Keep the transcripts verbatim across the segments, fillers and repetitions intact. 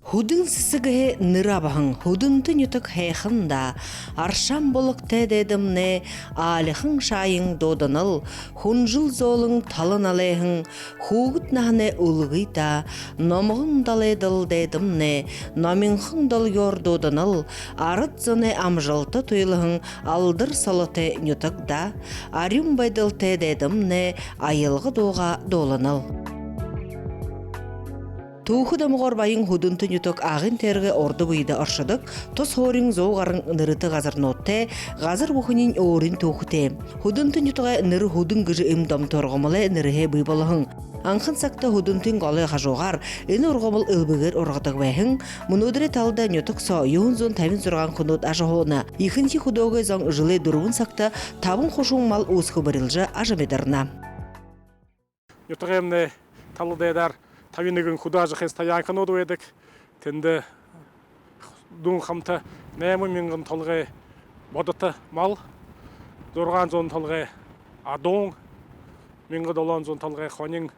Һүдэн сэсэгһээ нэрэ абаһан Һүдэнтэ нютаг һайхан даа. Аршаан булагтай дайдамнай аалихан шааян дууданал, хүнжэл зөөлэн тала налайһан, хүүгэд наһанай үлгы даа. Номгон далайдал дайдамнай номинхон долгёор дууданал, арад зоной амжалта туйлаһан алдар солотой нютаг даа. Арюун байдалтай дайдамнай аялга дуугаа дууланал. Түүхэ домогоор баян Һүдэнтэ нютаг Агын тойрогой урда бэедэ оршодог, тус һуурин зуу гаран нэрэтэ газарнуудтай, газар бүхэниинь өөрын түүхэтэй. Һүдэнтэ нютагай нэрэ Һүдэн гэжэ эм домто ургамалай нэрэһээ бии болоһон. Анхан сагта Һүдэнтын голой хажуугаар энэ ургамал элбэгээр ургадаг байһан. Мүнөөдэрэй талада нютаг соо юһэн зуун табин зургаан хүнүүд ажаһууна. Ехэнхи хүдөөгэй зон жэлэй дүрбэн сагта табан хушуун мал үүсхэбэрилжэ ажамидарна. Нютагаймнай тала дайдаар табин нэгэн хүдөө ажахын стоянканууд байдаг. Тэндэ дүн хамта найман мянган толгой бодото мал, зургаан зуун толгой адуун, мянга долоон зуун толгой хонин.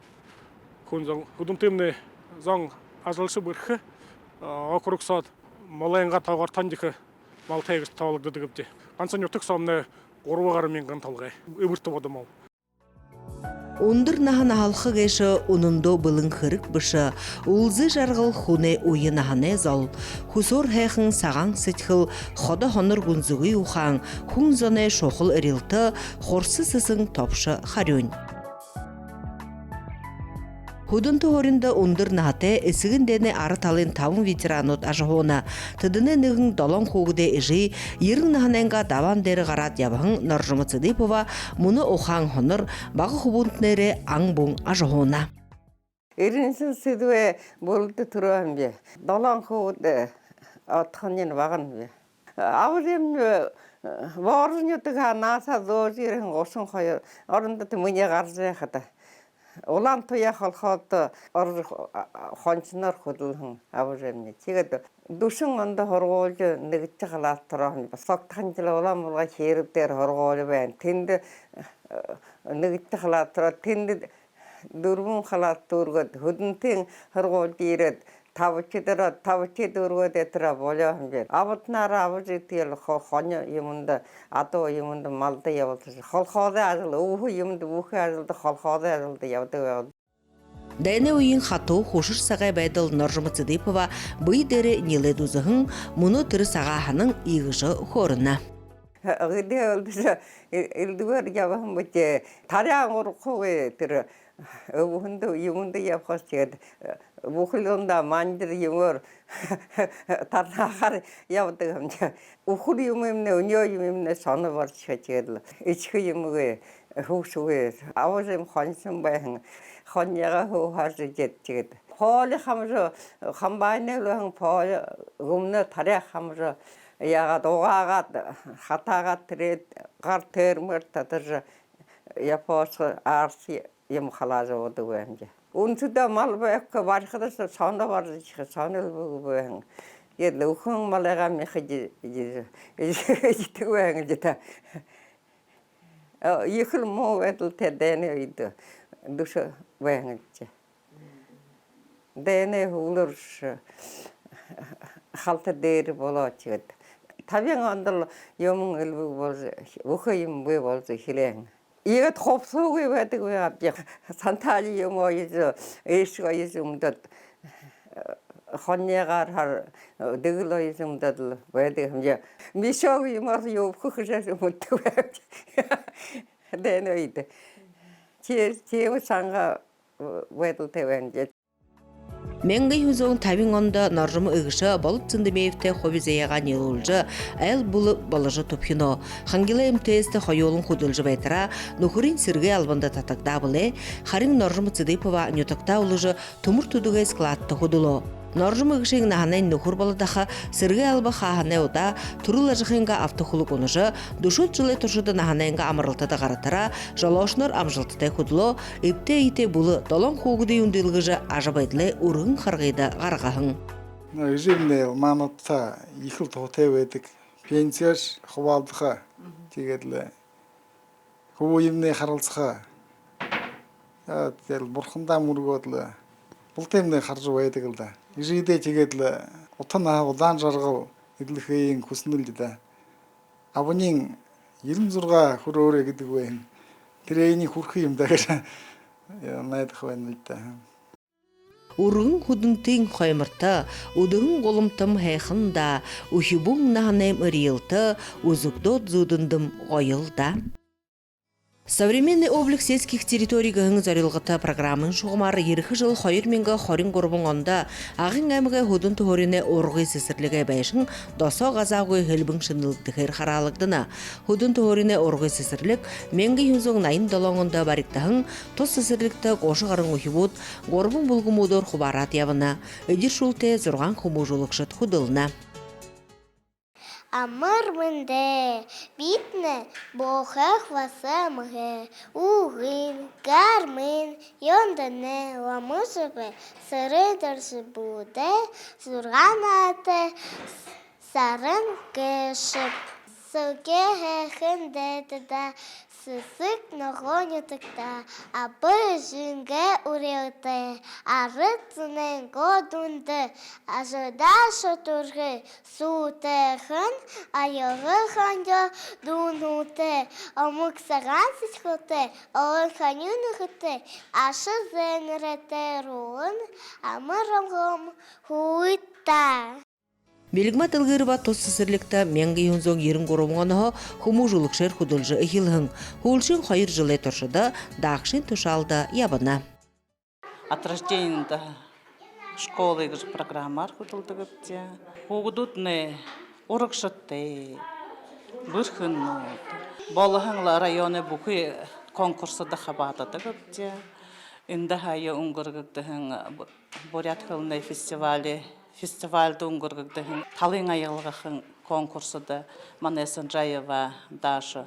Хүн зон, Һүдэнтымнай зон ажалша бэрхэ, округ соод малайнгаа тоогоор тон ехэ малтай гэртэ тоологдодог гээбди. Ганса нютаг соомнай гурба гаран мянган толгой эбэртэ бодо мал. Үндэр наһа наһалха гээшэ үнэндөө бэлэн хэрэг бэшэ. Үлзы жаргал хүнэй үе наһанай зол. Хүсөөр һайхан сагаан сэдьхэл, ходо һонор гүнзэгы ухаан, хүн зоной шухала эрилтэ, хурса сэсэн тобшо харюунь. Һүдэнтэ һууринда үндэр наһатай Эсэгын дайнай ара талын табан ветеранууд ажаһууна. Тэдэнэй нэгэн долоон хүүгэдэй эжы, ерэн наһанайнгаа дабаан дээрэ гараад ябаһан Норжомо Цыдыпова мүнөө ухаан һонор, бага хүбүүнтнээрээ ан бүн ажаһууна. Эриншэн Сэдэбэй бүрэлдэ түрөөһэн би. Долоон хүүгэдэй одохон багаһан би. Абажа эм, э, Бооржо нютагһаа наһа зөөжэ ерэһэн гушан хоёр ондоо минии гаража байхада, Улаан Туяа холхоодто орожо, а, а, хоншоноор хүдэлһэн абажа эм. Тиигээд дүшэн ондо һургуулида нэгэдэхи класста ороһон. Согтохон жэлээ Улаан-Булгай хиирб дээрэ һургуули байна. Тэндэ, э, нэгэдэхи класста ороод, тэндэ дүрбэн класс дүүргээд, Һүдэнтын һургуулида ерээд, табадахида ороод, табадахи дүүргээд, тэрэ болёоһон би. Абатнаараа абажа эдигээл хо-, хонин юумэндэ, адуу юумэндэ, малда ябалсажа. Холхоодой ажал, үбһэ юумэндэ, бүхы ажалда, холхоодой ажалда ябадаг байгааб. Дайнай үеын хатуу хүшэр сагай байдал Норжомо Цыдыпова бэе дээрээ нилээд үзэһэн, мүнөө тэрэ сагаа һанан иигэжэ хөөрэнэ. Эдеэ үлдэжэ, э-, элдэбээр ябаһан бэшэ. Таряан ургахагүй, тэрэ үбһэндэ, юумэндэ ябахаш гээд, э, бүхэли ундаа манжир юумээр тарнаагаар ябадаг һэмди. Үхэр юумэмнай, үнеэ юумэмнай соно баржа шадаха гээд лэ. Эшэхэ юумэгүй, хүгшэгүй. Абажа эм хоншон байһан. Хониёо һууһажа эдеэд гээд. Поле хамажа, хамбаанай лэ байһан поле, гүмнэ таряа хамажа, яагаад, угаагаад, хатаагаад, тэрээд гар тэрмээр татажа, япошко арси юм халаажа уудаг байһан даа. Үнсэдөө мал байхагүй, барихадаа соно баржа шадаха, соно элбэгүй байһан. Гээд лэ үхэн малайгаа мяха эди-, эди-, эдидэг байһан даа. Э, ехэл муу байдалтай дайнай үедэ дүшэ байһан даа. Дайнай һүүлээр шэ халта дээрэ болоо шэгээд. Табин ондол юумэн элбэг болжо, бүхы юумэн бии болжо эхилээ һэн. Иигээд хубсаһагүй байдаг байгаабди. Сантали юумэ оёжо, эшэгэ оёжо үмдөөд, хониёо гарахаар, дэгэл оёжо үмдөөд лэ байдаг һэмди. Мешок юумээр юубхэ хэжэ үмдэдэг байгаабди дайнай үедэ. Ти-, тиимэ шанга байдалтай байһан даа. Мянга юһэн зуун табин ондо Норжомо эгэшэ Болот Цэндэмеевтэй хуби заяагаа ниилүүлжэ, айл бүлэ боложо түбхинөө. Хангилай МТС-тэ хоюулан хүдэлжэ байтараа, нүхэрынь сэрэгэй албанда татагдаа бэлэй. Харин Норжомо Цыдыпова нютагтаа үлэжэ, түмэр түдэгэй складта хүдэлөө. Норжомо эгэшын наһанайнь нүхэр болодог һаа, сэрэгэй алба хааһанай удаа түрэл ажахынгаа автохүлэг унажа, дүшөөд жэлэй туршада наһанайнгаа амаралтада гаратараа, жолоошоноор амжалтатай хүдэлөө. Эбтэй эетэй бүлэ, долоон хүүгэдыень үндылгэжэ, ажабайдалай үргэн харгыда гаргаһан. Эжымнай манадта ехэл туһатай байдаг. Пенсияашье хубаалдаха. Тиигээд лэ хүбүүемнай харалсаха. Яа, тиигээд лэ бурхандаа мүргөөд лэ. Бултыемнай хаража байдаг лэ даа. Эжыдээ тиигээд лэ ута наһа, удаан жаргал эдлэхыень хүсэнэл даа. Абань ерэн зургаа хүрөөрэй гэдэг байһан. Тэрээниие хүрэхэ юм даа гэжэ найдаха байнал даа. Үргэн Һүдэнтын хойморто үдэһэн гуламтам һайхан даа, үхибүүн наһанайм эрьелтэ үзэгдөөд зүүдэндэм гоёл даа. «Современный облик сельских территорий» гэһэн зорилготой программын шугамаар ерэхэ жэл хоёр мянга хорин гурбан ондо Агын аймагай Һүдэнтэ һууринай ургы сэсэрлигэй байшан досоо газаагүй һэлбэн шэнэлэгдэхээр хараалагдана. Һүдэнтэ һууринай ургы сэсэрлиг мянга юһэн зуун наян долоон ондо баригдаһан. Тус сэсэрлигтэ гуша гаран үхибүүд гурбан бүлгэмүүдээр хубаараад ябана. Эдиршүүлтэ зургаан хүмүүжүүлэгшэд хүдэлнэ. Амар мэндэ! Бидэнэй Бохой Хубаасай эмхэ Үгын, Гармын, Ёндонай, Ламажабай, Сэрэн-Доржын бүлэгэй зургаан наһатай Саран гээшэб. Сэсэрлигэй һайхан дайдада Сэсэг ногоон нютагта аба эжынгээ үреэлтэй, арад зонойнгоо дунда ажалдаа шадалгүй, суутай һайн, аялга ханжа дуунуутай, омог сагаан сэдьхэлтэй, олон һонин нүхэтэй, аша зээнэрэтэ рулан, амар амгалан һуугты даа. Бэлигма Дэлгэрова тус сэсэрлигтэ мянга юһэн зуун ерэн гурбан онһоо хүмүүжүүлэгшээр хүдэлжэ эхилһэн. Һүүлшын хоёр жэлэй туршада даагшын тушаалда ябана. «От рождения до школы» гэжэ программаар хүдэлдэгбди. Хүүгэдүүднай урагшатай, бэрхэнүүд. Болоһон лэ районой бүхы конкурсуудта хабаададагбди. Эндэ һая үнгэргэгдэһэн буряад хэлэнэй фестивали, фестивальда үнгэргэгдэһэн талын аялга гэһэн конкурсда манай Санжаева Даша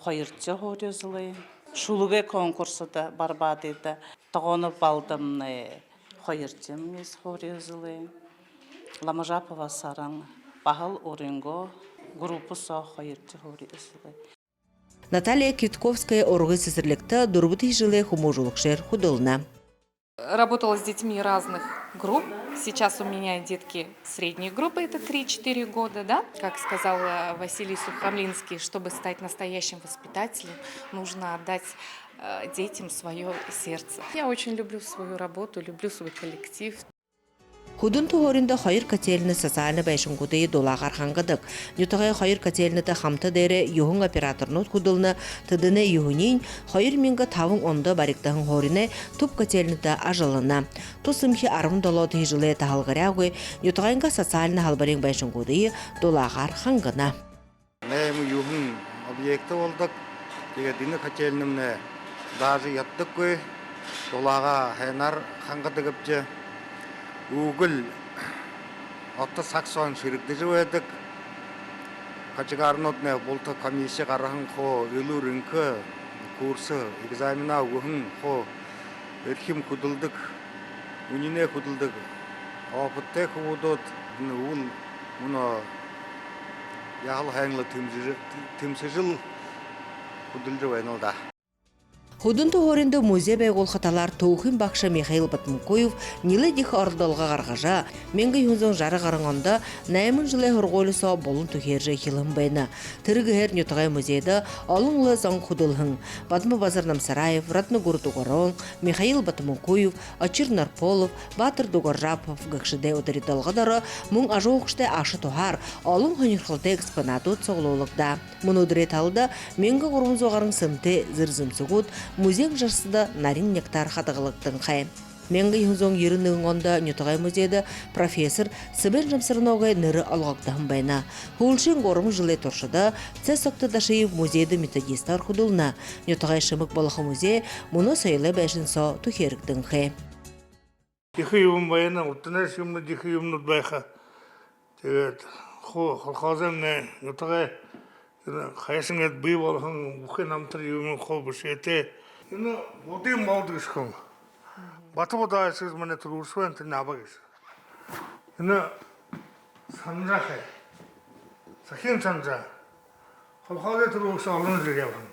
хоёрдохи һуури эзэлээ. Шүлэгэй конкурсда Барбадыда Тогонов Балдамнай хоёрдохи место һуури эзэлээ. Ламажапова Саран баһал өөрынгөө группа соо хоёрдохи һуури эзэлээ. Наталья Квитковская ургы сэсэрлигтэ дүрбэдэхи жэлээ хүмүүжүүлэгшээр хүдэлнэ. Работала с детьми разных групп. Сейчас у меня детки средней группы, это три-четыре года, да. Как сказал, э, Василий Сухомлинский, чтобы стать настоящим воспитателем, нужно отдать, э, детям своё сердце. Я очень люблю свою работу, люблю свой коллектив. Һүдэнтэ һууринда хоёр котельно социальна байшангуудые дулаагаар хангадаг. Нютагай хоёр котельнода хамта дээрээ юһэн операторнууд хүдэлнэ. Тэдэнэй юһэниинь хоёр мянга табан ондо баригдаһан һууринай түб котельнода ажаллана. Тус эмхи арбан долоодохи жэлээ таһалгаряагүй нютагайнгаа социальна һалбариин байшангуудые дулаагаар хангана. Найман-юһэн объект болодог. Тиигээд энэ котельнамнай даже яддаггүй, дулаагаа һайнаар хангадаг гээбди. Үгэл ото саг соонь шэрэгдэжэ байдаг. Кочегарнууднай булта комисси гараһан хуу, элүүр энхэ, курс, экзамена үгэһэн хуу, эрхим хүдэлдэг, үнинэй хүдэлдэг, опыттай хүбүүд. Энэ үгэл мүнөө яһала һайн лэ тэмсэжэ-, тэмсэжэл хүдэлжэ байнал даа. Һүдэнтэ һууринда музей байгуулха талаар түүхын багша Михаил Батомункуев нилээд ехэ оролдолго гаргажа, мянга юһэн зуун жаран гаран ондо найман жэлэй һургуули соо булан түхеэржэ эхилһэн байна. Тэрэ гэһээр нютагай музейдэ олон лэ зон хүдэлһэн. Бадма-Базар Намсараев, Раднагуру Дугарон, Михаил Батомункуев, Очир Норполов, Баатар Дугаржапов гэгшэдэй ударидалга доро, мүн ажаһуугшадай аша туһаар олон һонирхолтой экспонадууд суглуулагдаа. Мүнөө үдэрэй талада мянга гурбан зуу гаран сэмтэй зэр зэмсэгүүд музейн жарсада нарин нягтаар хадагалагданхай. Мянга юһэн зуун ерэн нэгэн ондо нютагай музейдэ профессор Цыбен Жамсараногой нэрэ олгогдоһон байна. Һүүлшын гурбан жэлэй туршада Цэсогто Дашиев музейдэ методистээр хүдэлнэ. Нютагай шэмэг болохо музей мүнөө соёлой байшан соо түхеэрэгдэнхэй. Ехэ юумэн байна, урданайшье юумэнүүд, ехэ юумэнүүд байха. Тиигээд хо-, колхозоймнай, нютагай, энэ хайшан гээд бии болоһон бүхы намтар юумэн хуу бэшээтэй. Энэ Будын Болд гэжэ хүн. Бата Будаевич гэжэ манай түрүүлэгшэ байна, тэрэнэй аба гэжэ. Энэ Санжа хай. Сахин Санжа. Колхозой түрүүлэгшэ олон жэл ябаһан.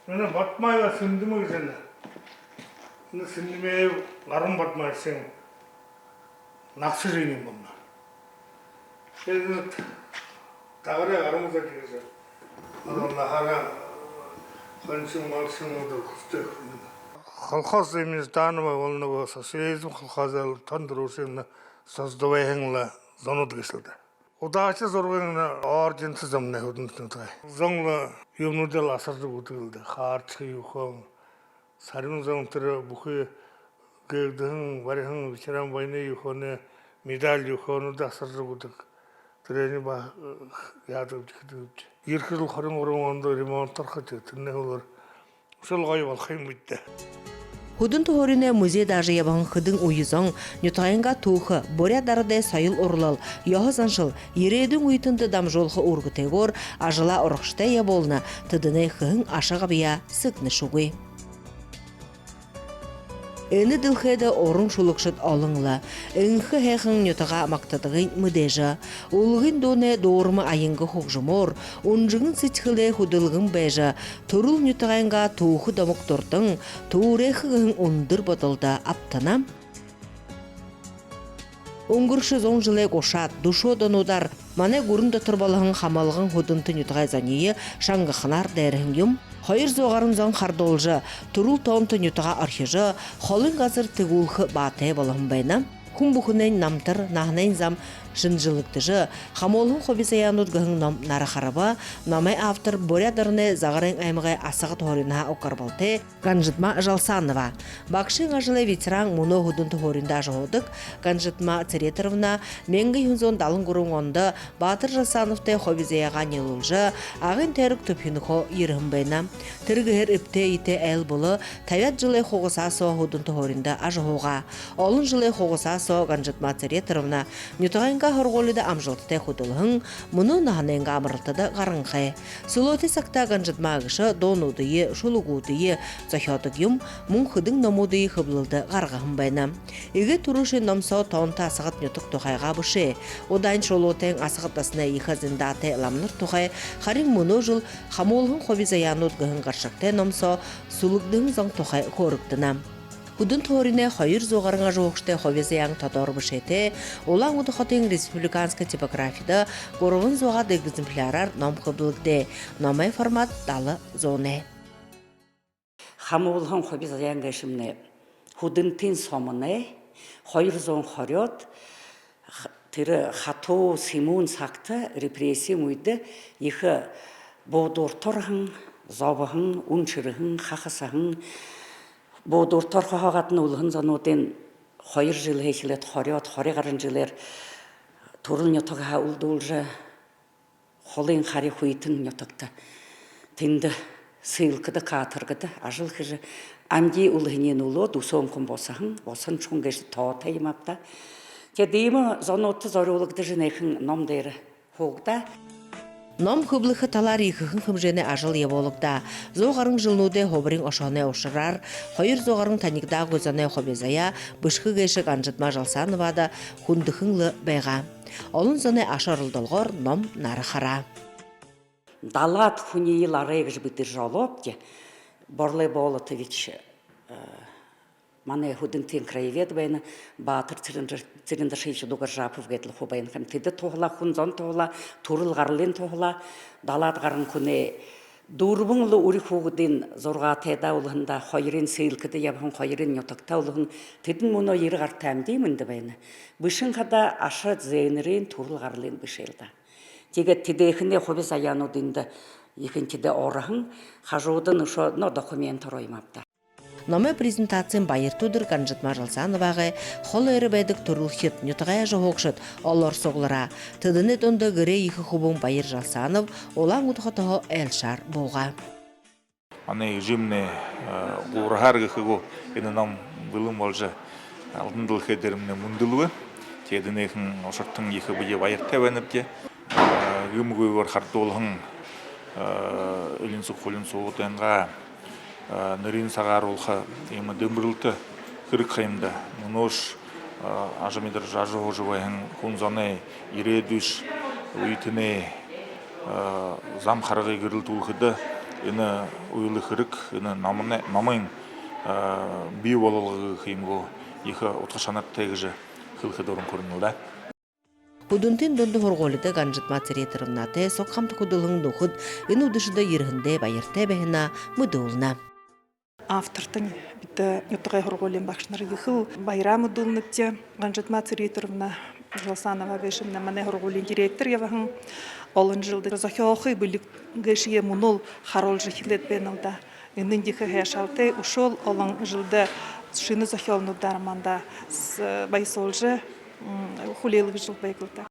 Энэ Батмаева Сэмдэмэ гэжэ энэ. Энэ Сэнэмэев Гаран Бадмаевичай нагаса жэни юм байна. Тиигээд тагараа гаран үзэжэ, одоо наһаараа хоншон малшан одоо хүстэй. Колхоз имени Жданова болоно гү, социализм колхоз лэ тон түрүүшын создавайһан лэ зонууд гээшэл даа. Удача зургын ордентэй зомнай Һүдэнтэ нютагай. Зон лэ юумэнүүдэл асаржа үгдэг лэ даа. Хаарчхы юухэн, сарюун зон тэрэ бүхы гээгдэһэн, бариһан ветеран войны юухэнэй медаль юухэнүүдые асаржа үгдэг. Тэрэниие ба яадаг гэхэдэ, ерэхэ жэл хорин гурбан ондо ремонторхо, тэрэнэй һүүлээр үшөөл гоё болохо юм бэзэ даа. Һүдэнтэ һууринай музей даажа ябаһан хэдэн үе зон нютагайнгаа түүхэ, буряад арадай соёл урлал, ёһо заншал ерээдүйн үетэндэ дамжуулха үүргэтэйгөөр ажалаа урагшатай ябуулна, тэдэнэй хэһэн аша габьяа сэгнэшэгүй. Энэ дэлхэйдэ уран шүлэгшэд олон лэ. Энхэ һайхан нютагаа магтадагынь мэдээжэ. Үлгын дуунай дуурма аянга хүгжэмөөр, үнжэгэн сэдьхэлэй хүдэлгэн байжа, түрэл нютагайнгаа түүхэ домог дурдан, түүрээхэ гэһэн үндэр бодолдо абтана. Үнгэршэ зуун жэлэй гушаад, дүшөөд онуудаар манай гүрэн дотор болоһон хамалган Һүдэнтэ нютагай зониие шангаханаар дайраһан юм. Хоёр зуу гаран зон хардуулжа, түрэл тоонто нютагаа орхижо, холын газар тэгүүлхэ баатай болоһон байна. Хүн бүхэнэйнь намтар, наһанайнь зам шэнжэлэгдэжэ, «Хамуулһан хуби заяанууд» гэһэн ном нара хараба. Номой автор Буряад ороной Загарайн аймагай Асагад һууринһаа уг гарбалтай Ганжадма Жалсанова. Багшын ажалай ветеран, мүнөө Һүдэнтэ һууринда ажаһуудаг Ганжадма Цыреторовна мянга юһэн зуун далан гурбан ондо Баатар Жалсановтай хуби заяагаа ниилүүлжэ, Агын тойрог түбхинэхөө ерэһэн байна. Тэрэ гэһээр эбтэй эетэй айл бүлэ табяад жэлэй хугасаа соо Һүдэнтэ һууринда ажаһуугаа. Олон жэлэй хугасаа соо Ганжадма Цыреторовна нютагайнгаа һургуулида амжалтатай хүдэлһэн, мүнөө наһанайнгаа амаралтада гаранхай. Сүлөөтэй сагта Ганжадма эгэшэ дуунуудые, шүлэгүүдые зохёодог юм, мүн хэдэн номуудые хэблэлдэ гаргаһан байна. Эгээ түрүүшын ном соо тоонто Асагад нютаг тухайгаа бэшээ. Удаань Шулуутайн Асагад дасанай ехэ зиндаатай ламанар тухай, харин мүнөө жэл «Хамуулһан хуби заяанууд» гэһэн гаршагтай ном соо сүлэгдэһэн зон тухай хөөрэгдэнэ. Һүдэнтэ һууринай хоёр зуу гаран ажаһуугшадай хуби заяан тодоор бэшээтэй Улаан-Үдэ хотын республиканска типографида гурбан зуугаад экземпляраар ном хэблэгдээ. Номой формат дала зуунай. «Хамуулһан хуби заяан» гээшэмнай Һүдэнтын сомоной хоёр зуун хорёод, х-, тэрэ хатуу сэмүүн сагта, репрессиин үедэ ехэ буудуурта ороһон, зобоһон, үншэрһэн, хахасаһан, буудуурта орохоһоо гадна үлэһэн зонуудынь хоёр жэлһээ эхилээд хорёод, хори гаран жэлээр түрэл нютагһаа үлдүүлжэ, холын хари хүйтэн нютагта, тэндэ ссылкада, каторгада ажал хэжэ, амиды үлэһэниинь үлөөд, үсөөн хүн бусаһан, бусаһан шун гээшэ тоотой юм ааб даа. Тиигээд иимэ зонуудта зорюулагдажа, энэхэн ном дээрэ һуугдаа. Ном хэблэхэ талаар ехэхэн хэмжээнэй ажал ябуулагдаа. Зуу гаран жэлнүүдэй һубарин ошоһоной ушараар хоёр зуу гаран танигдаагүй зоной хуби заяа бэшэхэ гээшэ Ганжадма Жалсановада хүндэхэн лэ байгаа. Олон зоной аша оролдолгоор ном нара хараа. Далаад хүниие лэ арай гэжэ бэдэржэ олообди. Борлой Болотович, э, манай Һүдэнтын краевед байна, Баатар Цырен-, Цырендашиевич Дугаржапов гээд лэ хуу байна ха юм. Тэдэ туһалаа, хүн зон туһалаа, түрэл гаралынь туһалаа, далаад гаран хүнэй дүрбэн лэ үри хүүгэдынь, зургаатайдаа үлэһэн даа, хоёрынь ссылкада ябаһан, хоёрынь нютагтаа үлэһэн. Тэдэнь мүнөө ерэ гартай, амиды мэндэ байна. Бэшэһэн хадаа аша зээнэрынь, түрэл гаралынь бэшээл даа. Тиигээд тэдээхэнэй хуби заяанууд эндэ ехэнхидээ ороһон, хажуудань үшөө, но, документ ороо юм ааб даа. Номой презентациин баярта үдэр Ганжадма Жалсановагай холо ойро байдаг түрэлхид, нютагай ажаһуугшад олоор суглараа. Тэдэнэй дунда гэрэй ехэ хүбүүн Баяр Жалсанов Улаан-Үдэ хотоһоо айлшаар буугаа. Манай эжымнай, э, гуурһаар гэхэ гү, энэ ном бэлэн боложо, алтан дэлхэй дээрэмнай мүндэлбэ. Тиигээд энэхэн ушартан ехэ бэе баяртай байнабди. Э, гэмгүйгөөр хардуулһан, э, элинсэг хулинсагуудайнгаа, э, нэрыень сагааруулха иимэ дэмбэрэлтэ хэрэг ха юм даа. Мүнөөшье, э, ажамидаржа, ажаһуужа байһан хүн зоной, ерээдүйшье үетэнэй, э, зам харгы гэрэлтүүлхэдэ энэ үйлэ хэрэг, энэ номой, номой бии бололго гэхэ юм гү, ехэ удха шанартай гэжэ хэлэхэ дуран хүрэнэл даа. Һүдэнтын дунда һургуулида Ганжитма Цыреторовнатай суг хамта хүдэлһэн нүхэд энэ үдэшэдэ ерэһэндээ баяртай байһанаа мэдүүлнэ. Автортань бидэ нютагай һургуулиин багшанар ехэл баяраа мэдүүлнэбди. Ганжитма Цыреторовна Жалсанова бэшэмнай манай һургуулиин директор ябаһан. Олон жэлдэ зохёохы бэлиг гээшые мүнөөл харуулжа эхилээд байнал даа. Энэнь ехэ һайшаалтай, үшөөл олон жэлдэ шэнэ зохёолнуудаар манда с-, баясуулжа, м, хүлеэлгэжэл байг лэ даа.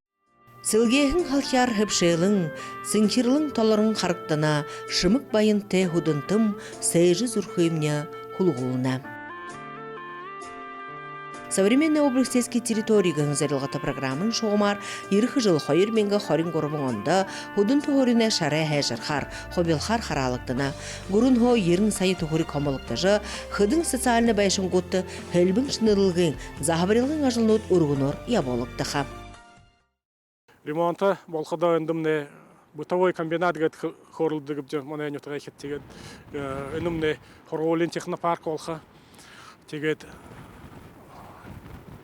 Сэлгеэһэн һалхяар һэбшээлэн, сэнхирлэн толорон харагдана, шэмэг баянтай Һүдэнтэм сээжэ зүрхыемни хүлгүүлнэ. «Современный облик сельской территории» гэһэн зорилготой программын шугамаар ерэхэ жэл, хоёр мянга хорин гурбан ондо, Һүдэнтэ һууринай шарай һайжархаар, хубилхаар хараалагдана. Гүрэнһөө ерэн сая түхэриг хомологдожо, хэдэн социальна байшангуудта һэлбэн шэнэлэлгын, заһабарилгын ажалнууд үргэнөөр ябуулагдаха. Ремонт болоходоо эндэмнай бытовой комбинат гээд хө-, хөөрэлдэдэг бди манай нютагайхид. Тиигээд, э, энэмнай һургуулиин технопарк болохо. Тиигээд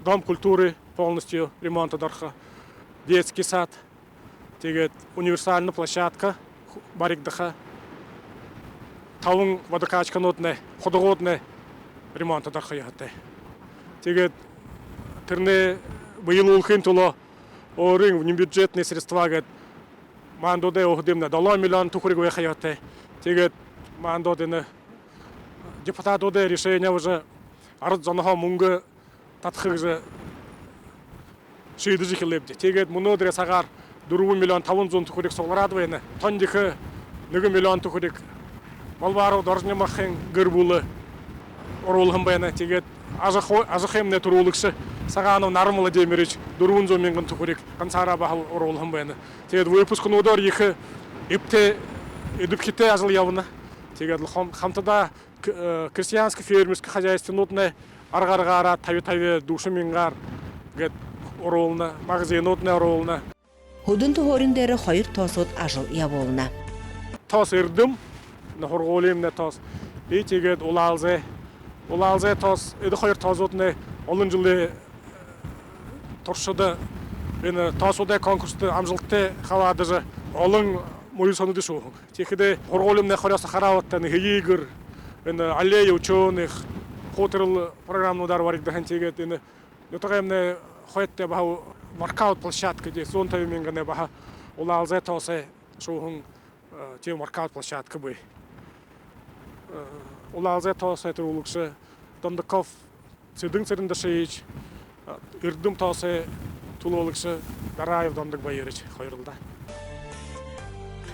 дом культуры полностью ремонтдо орохо. Детский сад. Тиигээд универсальна площадка ху-, баригдаха. Табан водокачканууднай, худагууднай ремонтдо орохо ёһотой. Тиигээд тэрэнээ бэелүүлхын түлөө өөрын внебюджетные средства гээд маанадуудай өөһэдымнай долоон миллион түхэриг байха ёһотой. Тиигээд маанадууд энэ депутадуудай решени абажа, арад зонһоо мүнгэ татаха гэжэ шиидэжэ эхилээбди. Тиигээд мүнөөдэрэй сагаар дүрбэн миллион табан зуун түхэриг суглараад байна. Тон ехэ нэгэ миллион түхэриг Балбаров Доржо-Нимахын гэр бүлэ оруулһан байна. Тиигээд ажаху-, ажахымнай түрүүлэгшэ Саганов Наран Владимирович дүрбэн зуун мянган түхэриг гансаараа баһал оруулһан байна. Тиигээд выпускнуудаар ехэ эбтэй, эдэбхитэй ажал ябана. Тиигээд лэ хам-, хамтадаа к-, э, крестьянско-фермерскэ хозяйствонууднай арга аргаараа, таби табяар, дүшэн мянгаар гээд оруулна, магазинууднай оруулна. Һүдэнтэ һуурин дээрэ хоёр ТОС-ууд ажал ябуулна. ТОС «Эрдэм», энэ һургуулиимнай ТОС. И тиигээд «Улаалзай». «Улаалзай» ТОС, эдэ хоёр ТОС-ууднай олон жэлэй туршада энэ ТОС-уудай конкурсдо амжалтатай хабаадажа, олон мүрысөөнүүдые шүүһэн. Тиихэдээ һургуулиимнай хорёо сахараа баттан һэеы гэр, энэ «Аллея учёных», хуторол программануудаар баригдаһан. Тиигээд энэ нютагаймнай хойто баһа воркаут площадка даа, зуун табин мянганай баһа «Улаалзай» ТОС-ой шүүһэн, э, тиимэ воркаут площадка бии. Э, «Улаалзай» ТОС-ой түрүүлэгшэ Дондоков Цэдэн Цырендашиевич, э, «Эрдэм» ТОС-ой түлөөлэгшэ Дараев Дондог Баирович, хоёрол даа.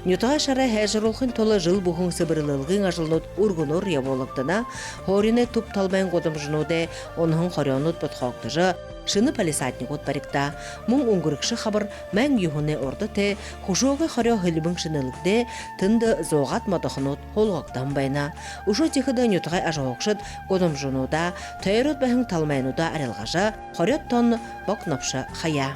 Нютагай шарай һайжаруулхын тула жэл бүхэн сэбэрлэлгын ажалнууд үргэнөөр ябуулагдана. Һууринай түб талмайн гудамжануудай унаһан хорёонууд бодхоогдожо, шэнэ палисаднигууд баригдаа. Мүн үнгэрэгшэ хабар майн юһэнэй урда тээ хүшөөгэй хорёо һэлбэн шэнэлэгдээ, тэндэ зуугаад модохонууд һуулгагдаһан байна. Үшөө тиихэдэ нютагай ажаһуугшад гудамжануудаа, тойроод байһан талмайнуудаа арилгажа, хорёод тонно бог нобшо хаяа.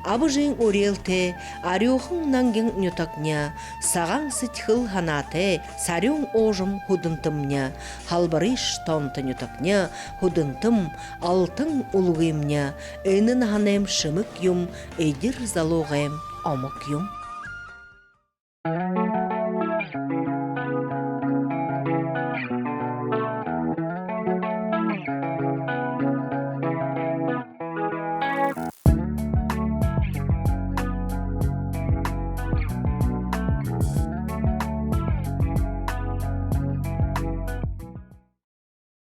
Аба эжын үреэлтэй, арюухан нангин нютагни, сагаан сэдьхэл һанаатай, сарюун уужам Һүдэнтэмни, һалбарыш тоонто нютагни, Һүдэнтэм, алтан үлгымни, энэ наһанайм шэмэг юм, эдир залуугайм омог юм.